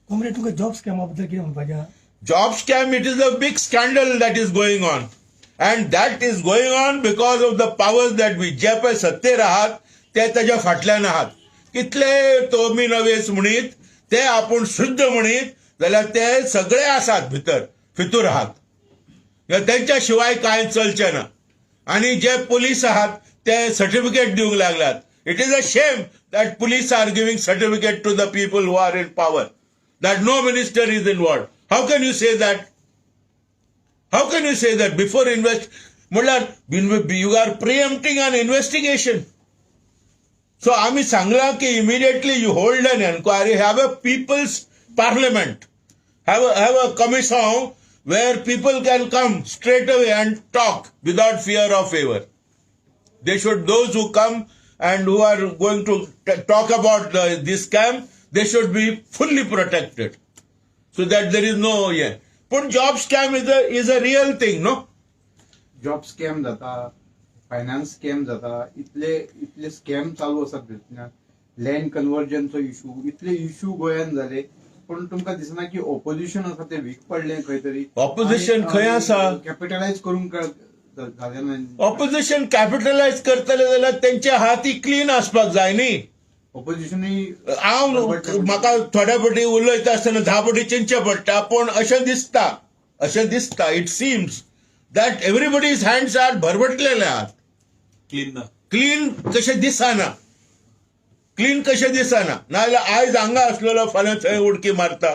Comrade, तुमकां job स्कॅमा बद्दल कितें म्हणपाचें आहा? Job scam, it is a big scandal that is going on, and that is going on because of the powers that be. जे पळय सत्तेर आहात ते ताच्या फाटल्यान आहात. कितले तोमी नवेस म्हणीत, ते आपूण शुद्ध म्हणीत जाल्यार ते सगळे आसात भितर, फितूर आहात. तेंच्या शिवाय कांय चलचें ना. आनी जे पुलीस आहात ते सर्टिफिकेट दिवंक लागल्यात. It is a shame that police are giving certificate to the people who are in power, that no minister is involved. How can you say that? How can you say that before invest? म्हणल्यार you are preempting an investigation. So आम्ही सांगला की immediately you hold an enquiry, have a people's parliament, have a commission where people can come straight away and talk without fear or favor. They should, those who come and who are going to talk about this scam, they should be fully protected so that there is no, yeah. But job scam is a real thing, no? Job scam जाता, finance scam जाता, इतले इतले scam चालू आसात भितरल्यान, land कन्वर्जनचो issue, इतले issue गोंयान जाले, पूण तुमकां दिसना की ऑपोजिशन आसा ते वीक पडलें खंय तरी? Opposition खंय आसा? कॅपिटलायज करूंक जालें ना. ऑपोजिशन कॅपिटलायज करतले जाल्यार तेंचे हात क्लीन आसपाक जाय न्ही. ऑपोजिशनूय हांव म्हाका थोड्या फावटी उलयता आसतना 10 फावटी चिंतचें पडटा, पूण अशें दिसता, अशें दिसता, it seems that everybody's hands are भरवटलेले आहात. क्लीन ना. क्लीन कशें दिसना, क्लीन कशें दिसना. नाजाल्यार आयज हांगा आसलेलो फाल्यां थंय उडकी मारता.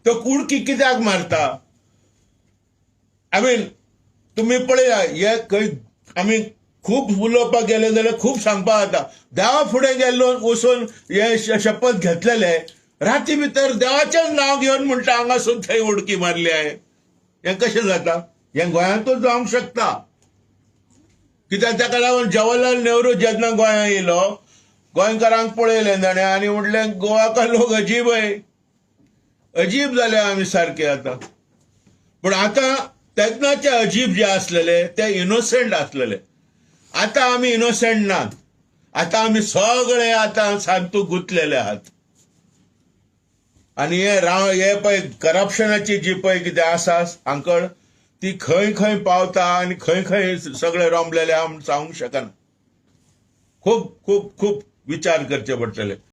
तो उडकी कित्याक मारता? I mean, तुमी पळया, हे खंय आमी खूब उलोवपाक गेले जाल्यार खूब सांगपाक जाता. देवा फुडें गेल्लो वचून हे शपथ घेतलेले, राती भितर देवाचेंच नांव घेवन म्हणटा हांगासून थंय उडकी मारली हांवें. हें कशें जाता? हें गोंयांतूच जावंक शकता. कित्याक ताका लागून जवाहरलाल नेहरू जेन्ना गोंयांत येयलो, गोंयकारांक पळयलें ताणें आनी म्हटलें, "गोवा का लोक अजीब है." अजीब जाले आमी सारके आतां. पूण आतां तेन्नाचे अजीब जे आसलेले ते इनोसंट आसलेले. आतां आमी इनोसंट नात. आतां आमी सगळे आतां सामको गुंतलेले आहात. आनी हे राव, हे पळय, करप्शनाची जी पळय कितें आसा आंकड, ती खंय खंय पावता आनी खंय खंय सगळे रोमलेले आहा म्हूण सांगूंक शकना. खूब खूब खूब विचार करचे पडटले.